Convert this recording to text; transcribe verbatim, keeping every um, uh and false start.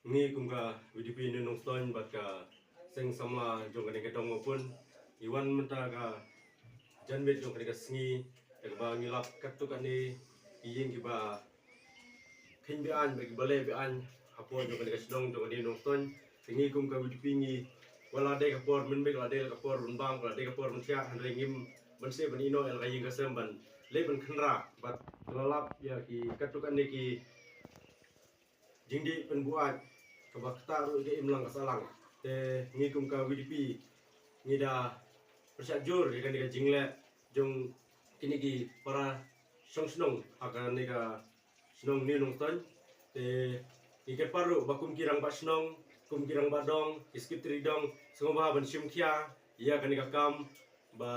Ngi kum ka VDP New Nongstoiñ bad ka seng samla jong kane ka dong Mawpun, ngi wan mynta ka janmiet jong kane ka sngi, da kaba ngi lap katto katne ki ïing kiba kheiñ be-aiñ bad kiba leh be-aiñ hapoh jong kane ka shnong jong ka New Nongstoiñ. Te ngi kum ka VDP ngi, wat la dei ka por mynmiet, la dei ka por mynbang, la dei ka por mynthiah, hynrei ngim banse ban ïehnoh ïa la ka ïing ka sem ban leh ban khynra bad la lap ïa ki katto katne ki jingdih pynbuaid kaba ktah ruh ïa ka imlang ka sahlang. Te ngi kum ka VDP ngi da pyrshah jur ïa kane ka jingleh jong kine ki para shong shnong ha kane ka shnong New Nongstoiñ. Te ngi kyrpad ruh ba kum ki rangbah shnong, kum ki rangbah dong, ki secretary dong, sngewbha ban shim khia ïa kane ka kam ba